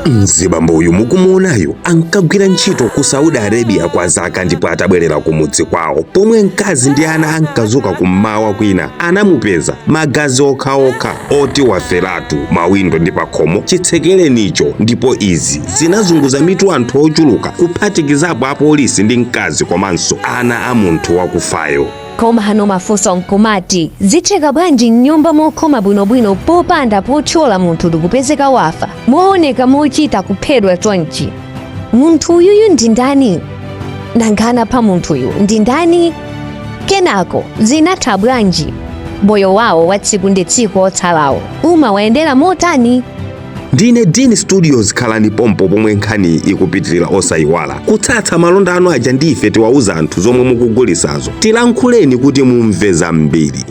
Mzibambo uyu mukumuonayu ankagwira ntchito ku Saudi Arabia kwa zaka, ndipo atabwerera kumudzi kwawo pomwe mkazi ndi ana ankazuka kummawa kwina, anamupeza magazi okhaokha oti waferatu mawindo ndi pakhomo chitsekerenicho. Ndipo izi zinazunguza mitu anthu ochuluka, kuphatikizapo apolisi ndi mkazi komanso ana a munthu wakufayo. Koma hano mafunso nkumati, zitheka bwanji mnyumba mokhoma bwinobwino popanda pothyola munthu ndikupezeka wafa mooneka mochita kuphedwa chonchi? Munthu uyuyu ndi ndani? Nanga anapha munthuyu ndi ndani? Kenako zinatha bwanji? Moyo wawo wa tsiku ndi tsiku otsalawo umawayendera motani? Ndine Dean Studios, khalani pompo pomwe nkhani ikupitirira. Osayiwala kutsatsa malonda anu aja ndi ife, tiwauza anthu zomwe mukugulisazo. Tilankhuleni kuti mumve zambiri.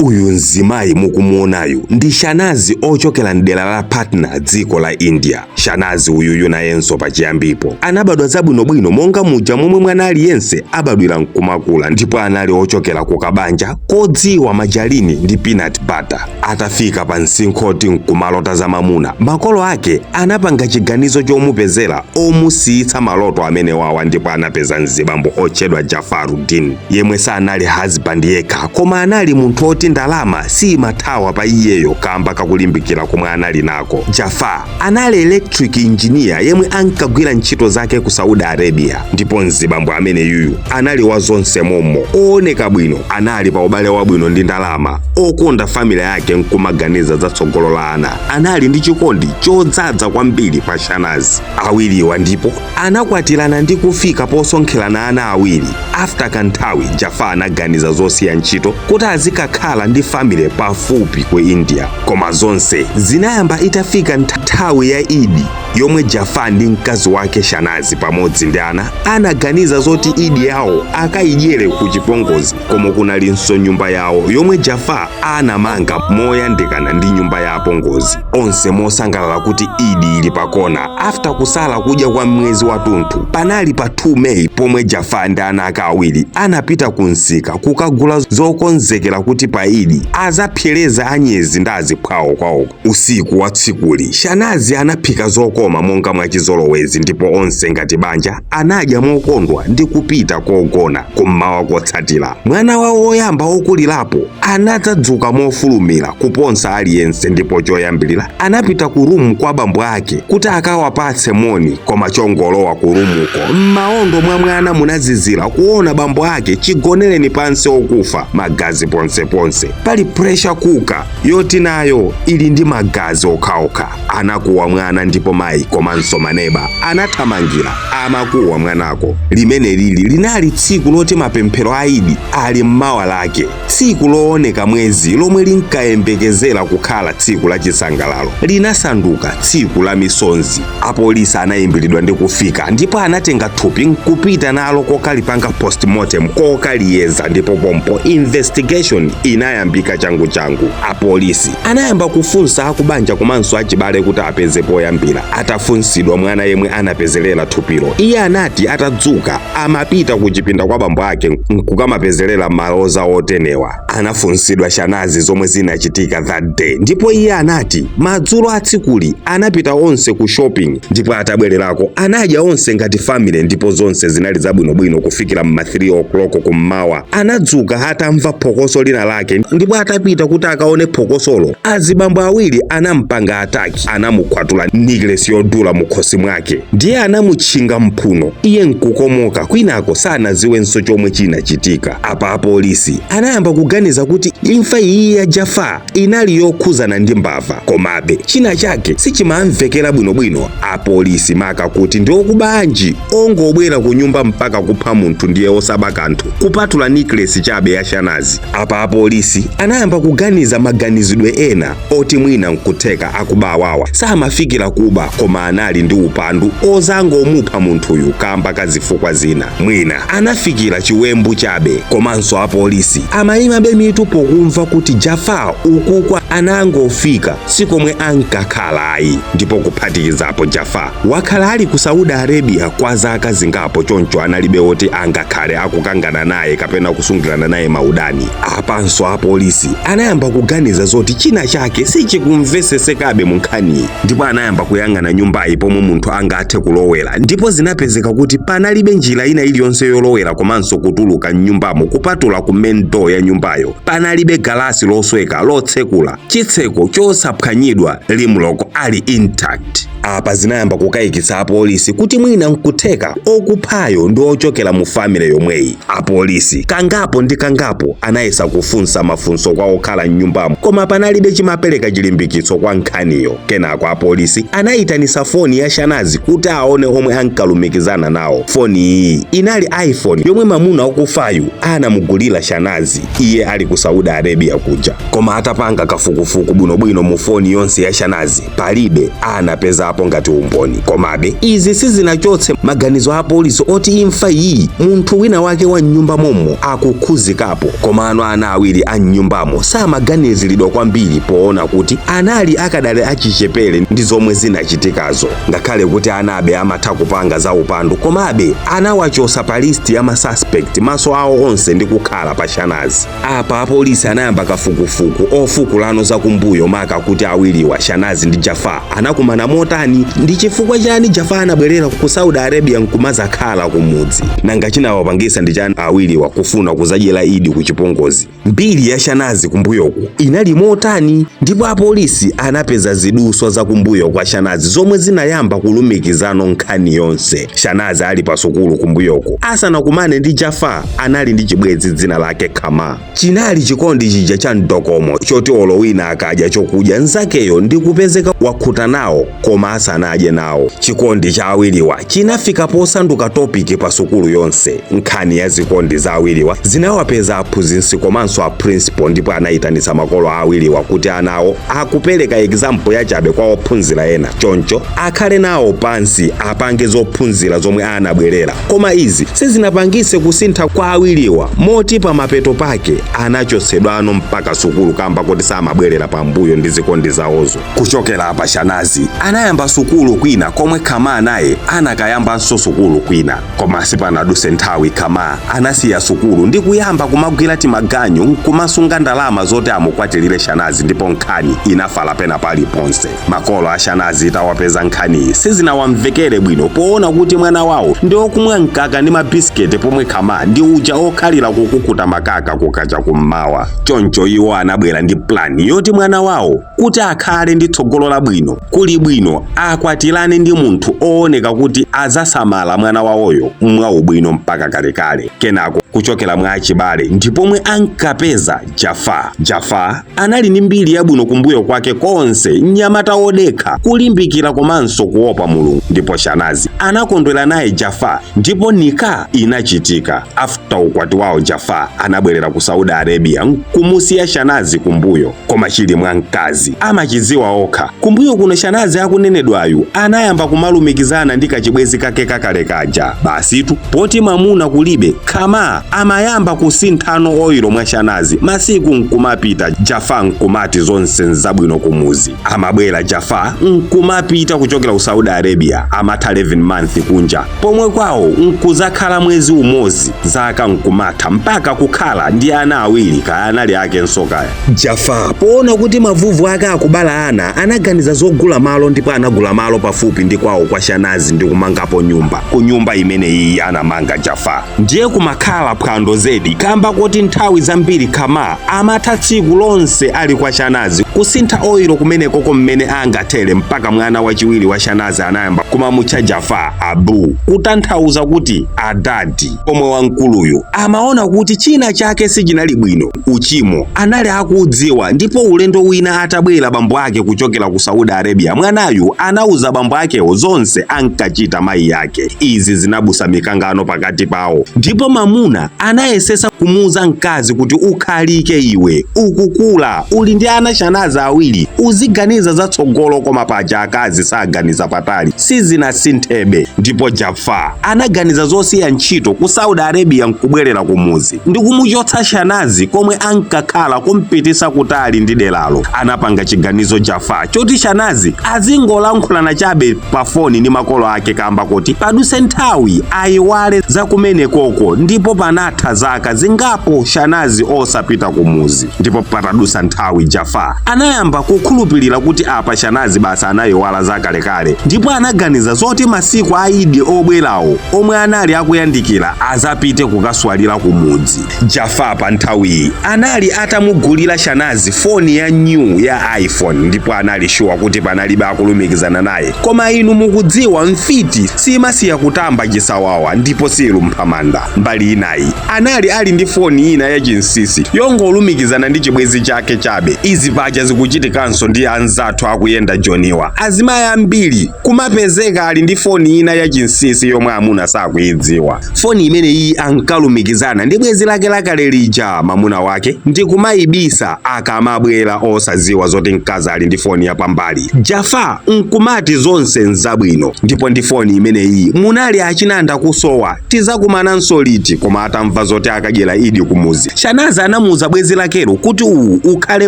Uyu mzimayi mukumuonayu ndi Shanazi ochokera mdera la Patna, dziko la India. Shanazi uyuyu nayenso pachiyambipo anabadwa zabwinobwino monga muja momwe mwana aliyense abadwira nkumakula, ndipo anali ochokera ku kabanja kodziwa majalini ndi peanut butter. Atafika pa msinkhu oti nkumalota za mamuna, makolo ake anapanga chiganizo chomupezera omusiyitsa maloto amene wawa, ndipo anapeza mzibambo otchedwa Jafaruddin, yemwe sanali husband yekha koma anali munthu oti ndalama siyimathawa pa iyeyo kamba kakulimbikira komwe anali nako. Jafar anali electric engineer yemwe ankagwira ntchito zake ku Saudi Arabia, ndipo mzibambo amene yuyu anali wa zonse momo, ooneka bwino, anali pa ubale wabwino ndi ndalama, okonda family yake nkumaganiza za tsogolo la ana. Anali ndi chikondi chodzadza kwambiri pa Shanazi. Awiriwa ndipo anakwatirana ndi kufika posonkherana ana awiri. After kanthawi, Jafar anaganiza zosiya ntchito kuti azikakhala ndi family pafupi ku India. Koma zonse zinayamba itafika nthawi ya Idi, yomwe Jafar ndi mkazi wake Shanazi pamodzi ndi ana anaganiza zoti Idi yawo akayidyere ku chipongozi komwe kunalinso nyumba yawo yomwe Jafar anamanga moyandikana ndi nyumba ya apongozi. Onse mosangalala kuti Idi ili pakona after kusala kudya kwa mwezi watunthu. Panali pa 2 May pomwe Jafar ndi ana ake awiri anapita ku msika kukagula zokonzekera kuti pa Idi azapsereza anyezi ndi aziphwawo kwawoko. Usiku wa tsikuli, Shanazi anaphika zokoma monga mwachizolowezi, ndipo onse ngati banja anadya mokondwa ndi kupita kogona. Kummawa kotsatira, mwana wawo woyamba wokulirapo anadzadzuka mofulumira kuposa aliyense, ndipo choyambirira anapita ku room kwa bambo ake kuti akawapatse moni. Koma chongolowa ku roomko, m'maondo mwa mwana munazizira kuona bambo ake chigonereni pansi okufa, magazi ponseponse, pali pressure cooker yoti nayo ili ndi magazi okhaokha. Anakuwa mwana, ndipo mayi komanso maneba anathamangira amakuwa mwanako. Limene lili linali tsiku loti mapemphero a Idi ali mmawa lake, tsiku looneka mwezi lomwe linkayembekezera kukhala tsiku la chisangalalo linasanduka tsiku la misonzi. Apolisi anayimbiridwa ndi kufika, ndipo anatenga thupi nkupita nalo kokalipanga postmortem, kokaliyeza, ndipo pompo investigation inayambika changuchangu. Apolisi anayamba kufunsa akubanja komanso achibale kuti apeze poyambira. Atafunsidwa mwana yemwe anapezerera thupilo, iye anati atadzuka amapita ku chipinda kwa bambo ake nkukamapezerera maloza otenewa. Anafunsidwa Shanazi zomwe zinachitika that day, ndipo iye anati madzulo a tsikuli anapita onse ku shopping, ndipo atabwererako anadya onse ngati family, ndipo zonse zinali zabwinobwino kufikira mma 3 o'clock kummawa. Anadzuka atamva phokoso lina lake, ndipo atapita kuti akaone phokosolo, azibambo awiri anampanga attack. Anamukhwatula necklace yodula mukhosi mwake, ndiye anamutchinga mphuno, iye nkukomoka. Kwinako sanaziwenso chomwe chinachitika. Apa apolisi anayamba kuganiza kuti imfa iyi ya Jafar inali yokhuzana ndi mbava, komabe china chake sichimamvekera bwinobwino apolisi, maka kuti ndi okubanji ongobwera ku nyumba mpaka kupha munthu ndiye osaba kanthu kupatula necklace chabe ya Shanazi. Apa apolisi anayamba kuganiza maganizidwe ena oti mwina nkutheka akuba awawa samafikira kuba, Koma anali ndi upandu ozangomupha munthuyu kamba ka zifukwa zina. Mwina anafikira chiwembu chabe. Komanso apolisi amayimabe mitu pokumva kuti Jafar ukukwa anangofika, sikomwe ankakhala ayi. Ndipo kuphatikizapo, Jafar wakhala ali ku Saudi Arabia kwa zaka zingapo, choncho analibe woti angakhale akukangana naye kapena kusungirana naye maudani. Apanso apolisi anayamba kuganiza zoti china chake sichikumvesesekabe mu nkhaniyi, ndipo anayamba kuyang'ana nyumbayi pomwe munthu angathe kulowera, ndipo zinapezeka kuti panalibe njira ina iliyonse yolowera komanso kutuluka mnyumbamo kupatula ku main door ya nyumbayo. Panalibe galasi losweka lotsekula, chitseko chosaphwanyidwa, rim lock ali intact. Apa zinayamba kukayikitsa apolisi kuti mwina nkutheka okuphayo ndi ochokera mu family yomweyi. Apolisi kangapo ndi kangapo anayesa kufunsa mafunso kwa okhala mnyumbamo, koma panalibe chimapereka chilimbikitso kwa nkhaniyo. Kenako apolisi anayitanisa foni ya Shanazi kuti aone omwe ankalumikizana nawo. Foni iyi inali iPhone yomwe mamuna okufayu anamugulira Shanazi iye ali ku Saudi Arabia kuja. Koma atapanga kafukufuku bwinobwino mu foni yonse ya Shanazi, palibe anapezapo ngati umboni. Komabe izi sizinachotse maganizo a apolisi oti imfa iyi munthu wina wake wa mnyumba mommo akukhuzikapo. Komano ana awiri a mnyumbamo samaganiziridwa kwambiri poona kuti anali akadali achichepere ndi zomwe zinachitikazo. Ngakhale kuti anabe amatha kupanga za upandu, komabe anawachosa pa list ya ma suspect, maso awo onse ndi kukhala pa Shanazi. Apa apolisi anayamba kafukufuku ofukulano zakumbuyo, maka kuti awiriwa, Shanazi ndi Jafar, anakumana motani, ndi chifukwa chani Jafar anabwerera ku Saudi Arabia nkumazakhala kumudzi, nanga chinawapangisa ndi chani awiriwa kufuna kuzadyera Idi ku chipongozi, mbiri ya Shanazi kumbuyoku inali motani. Ndipo apolisi anapeza ziduswa zakumbuyo kwa Shanazi zomwe zinayamba kulumikizano nkhani yonse. Shanazi ali pa sukulu kumbuyoko asanakumane ndi Jafar, anali ndi chibwenzi dzina lake Kama. Chinali chikondi chija cha mdokomo choti olo wina akadya chokudya nzakeyo ndi kupezeka wakhuta nawo koma asanadye nawo. Chikondi cha awiriwa chinafika posanduka topic pa sukulu yonse. Nkhani ya zikondi za awiriwa zinawapeza aphunzitsi komanso a principal, ndipo anayitanitsa makolo a awiriwa kuti anawo akupereka example yachabe kwa ophunzira ena, choncho akhale nawo pansi apange zophunzira zomwe anabwerera. Koma izi sizinapangise kusintha kwa awiriwa, moti pamapeto pake anachotsedwano mpaka sukulu kamba kuti samabwerera pambuyo ndi zikondi zawozo. Kuchokera apa, Shanazi anayamba sukulu kwina, komwe Kama naye anakayambanso sukulu kwina. Koma sipanaduse nthawi, Kama anasiya sukulu ndi kuyamba kumagwira timaganyu nkumasunga ndalama zoti amukwatirire Shanazi, ndipo nkhani inafala pena paliponse. Makolo a Shanazi itawapeza nkhaniyi, sizinawamvekere bwino poona kuti mwana wawo ndi okumwa mkaka ndi mabisiketi, pomwe Kama ndi uja okhalira kukukuta makaka kukacha kummawa. Choncho iwo anabwera ndi plan yoti mwana wawo kuti akhale ndi tsogolo labwino, kuli bwino akwatirane ndi munthu ooneka kuti azasamala mwana wawoyo mwaubwino mpaka kalekale. Kenako kuchokera mwa achibale ndipomwe ankapeza Jafar. Jafar anali ndi mbiri yabwino kumbuyo kwake konse, mnyamata wodekha, kulimbikira komanso kuopa Mulungu, ndipo Shanazi anakondwera naye Jafar ndipo nika inachitika. After ukwati wawo, Jafar anabwerera ku Saudi Arabia nkumusiya Shanazi kumbuyo. Koma chili mwa mkazi amachidziwa okha. Kumbuyo kuno Shanazi akunenedwayu anayamba kumalumikizana ndi kachibwezi kake kakale kaja. Basitu, poti mamuna kulibe, Kama amayamba kusinthano oil mwa Shanazi. Masiku nkumapita, Jafar nkumati zonse nzabwino kumuzi. Amabwera Jafar nkumapita kuchokera ku Saudi Arabia, amatha 11 month kunja, pomwe kwawo nkuzakhala mwezi umodzi. Zaka nkumatha mpaka kukhala ndi ana awiri, kaya anali ake kaya. Jafar poona kuti mavuvu ake akubala ana, anaganiza zogula malo, ndipo anagula malo pafupi ndi kwawo kwa Shanazi ndi kumangapo nyumba. Ku nyumba imeneyi anamanga Jafar ndiye kumakhala phwando zedi, kamba kuti nthawi zambiri Kama amatha tsiku lonse ali kwa Shanazi kusintha oil kumenekoko mmene angathere, mpaka mwana wachiwiri wa Shanazi anayamba kumamutcha Jafar Abu, kutanthauza kuti adadi. Pomwe wamkuluyu amaona kuti china chake sichinali bwino, uchimo anali akuudziwa, ndipo ulendo wina atabwera bambo ake kuchokera ku Saudi Arabia, mwanayu Anauza bambo akewo zonse ankachita mayi ake. Izi zinabusa mikangano pakati pawo, ndipo mamuna anayesesa kumuuza mkazi kuti ukhalike iwe, ukukula, uli ndi ana Shanazi awiri, uziganiza zatsogolo. Koma paja akazi saganiza patali, sizinasinthebe. Ndipo Jafar anaganiza zosiya ntchito ku Saudi Arabia nkubwerera kumuzi ndi kumuchotsa Shanazi komwe ankakhala, kumpitisa kutali ndi deralo. Anapanga chiganizo Jafar choti Shanazi azingolankhulana chabe pa foni ndi makolo ake, kamba kuti paduse nthawi ayiwale za kumenekoko. Ndipo panatha zaka zingapo Shanazi osapita kumuzi. Ndipo patadusa nthawi, Jafar anayamba kukhulupirira kuti apa Shanazi basi anayiwala zakalekale, ndipo anaganiza zoti masiku a Idi obwerawo omwe anali akuyandikira azapite kukaswalira kumudzi. Jafar pa nthawiyi anali atamugulira Shanazi foni ya new ya iPhone, ndipo anali sure kuti panalibe akulumikizana naye. Koma inu mukudziwa, mfiti simasiya kutamba chisawawa ndipo silumpha manda. Mbali inayi anali ali ndi foni ina yachinsisi yongolumikizana ndi chibwenzi chake chabe. Izi paja zikuchitikanso ndi anzathu akuyenda joniwa. Azimayi ambiri kumapezeka ali ndi foni ina yachinsisi yomwe amuna sakuyidziwa. Foni imeneyi ankalumikizana ndi bwenzi lake lakale lija, mamuna wake, ndi kumayibisa akamabwera osaziwa zoti mkazi ali ndi foni yapambali. Jafar nkumati zonse nzabwino, ndipo ndi foni imeneyi munali achinanda kusowa, tizakumananso liti? Koma atamva zoti akadyera Idi kumuzi, Shanazi anamuuza bwenzi lakelo kuti uwu ukhale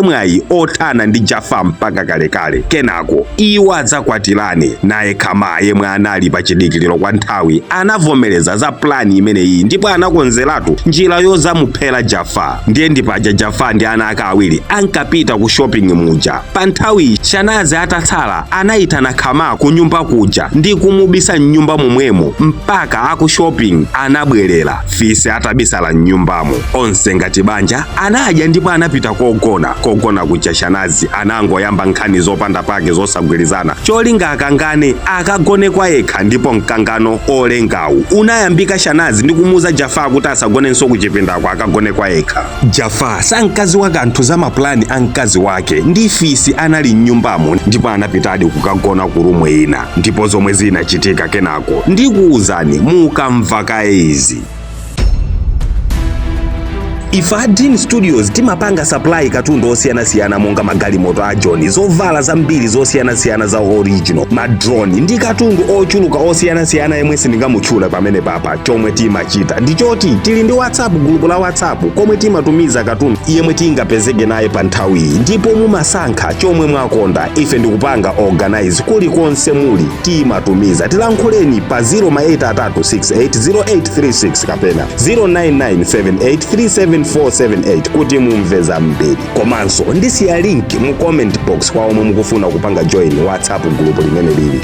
mwayi othana ndi Jafar mpaka kalekale, kenako iwo adzakwatirane. Naye Kama, yemwe anali pa chidikiriro kwa nthawi, anavomereza za plani imeneyi ndipo anakonzeratu njira yozamuphera Jafar. Ndiye ndipaja Jafar ndi ana ake awiri ankapita ku shopping muja. Pa nthawiyi Shanazi atatsala, anayitana Kama ku nyumba kuja ndi kumubisa mnyumba momwemo mpaka aku shopping anabwerera, fisi atabisala mnyumbamo. Onse ngati banja anadya ndipo anapita kogona. Kogona kuja Shanazi anangoyamba nkhani zopanda pake zosagwirizana, cholinga akangane, akagone kwa yekha. Ndipo mkangano olengawu unayambika Shanazi ndi kumuuza Jafar kuti asagonenso kuchipindako, akagone kwa yekha. Jafar sankaziwa kanthu za mapulani a mkazi wake ndi fisi anali mnyumbamo, ndipo anapitadi kukagona ku room ina. Ndipo zomwe zinachitika kenako ndikuwuzani mukamva kaye izi. Ife a Dean Studios timapanga supply katundu osiyanasiyana monga magalimoto a John, zovala zambiri zosiyanasiyana za original, madrone ndi katundu ochuluka osiyanasiyana yemwe sindingamutchula pamene papa. Chomwe timachita ndichoti tili ndi WhatsApp group la WhatsApp komwe timatumiza katundu yemwe tingapezeke naye pa nthawiyi, ndipo mumasankha chomwe mwakonda, ife ndikupanga organize. Kulikonse muli timatumiza. Tilankhuleni pa 083680836 kapena 0997837478 kuti mumve zambiri. Komanso ndisiya link mu comment box kwa omwe mukufuna kupanga join WhatsApp group limene lili.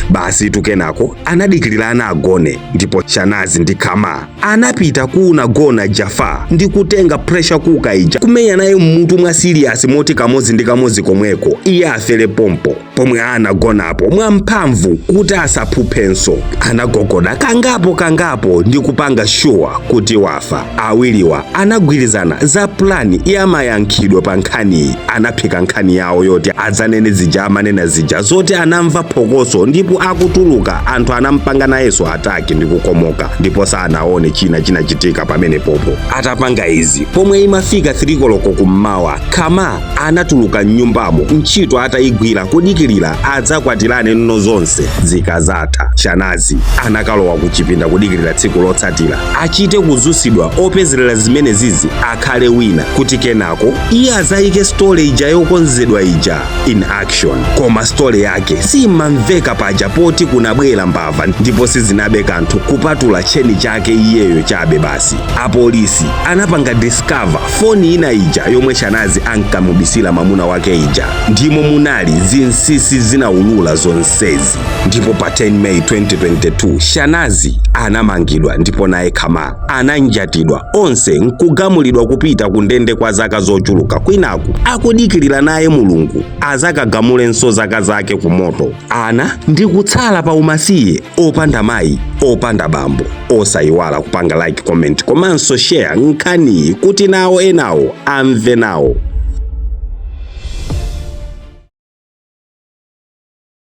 Basi tukenako anadikirira ana agone, ndipo Shanazi ndi Kama anapita kunagona Jafar ndi kutenga pressure cooker ija kumenya naye mmutu mwa serious, moti kamodzi ndi kamodzi komweko iye afere pompo pomwe anagonapo mwamphamvu kuti asaphuphenso. Anagogoda kangapo kangapo ndi kupanga sure kuti wafa. Awiriwa anagwirizana za plani ya mayankhidwe pa nkhaniyi. Anaphika nkhani yawo yoti adzanene zija amanena zija zoti anamva phokoso ndipo akutuluka anthu anampanga nayenso attack ndi kukomoka, ndipo sanaone china chinachitika pamene popo. Atapanga izi, pomwe imafika 3 koloko kummawa, Kama anatuluka mnyumbamo, ntchito atayigwira, kudikirira adzakwatirane nno zonse zikazatha. Shanazi anakalowa kuchipinda kudikirira tsiku lotsatira achite kuzusidwa, opezerera zimene zizi akhale wina, kuti kenako iye azayike story ija yokonzedwa ija in action. Koma story yake simamveka paja poti kunabwera mbava ndipo sizinabe kanthu kupatula tcheni chake iyeyo chabe basi. Apolisi anapanga discover foni ina ija yomwe Shanazi ankamubisira mamuna wake ija, ndimo munali zinsinsi zinaulula zonsezi. Ndipo pa 10 May 2022 Shanazi anamangidwa ndipo naye Kama ananjatidwa, onse nkugamulidwa kupita ku ndende kwa zaka zochuluka, kwinaku akudikirira naye Mulungu azakagamulenso zaka zake ku moto. Ana ndi kutsala pa umasiye, opanda mayi, opanda bambo. Osayiwala kupanga like, comment komanso share nkhaniyi kuti nawo enawo amve nawo.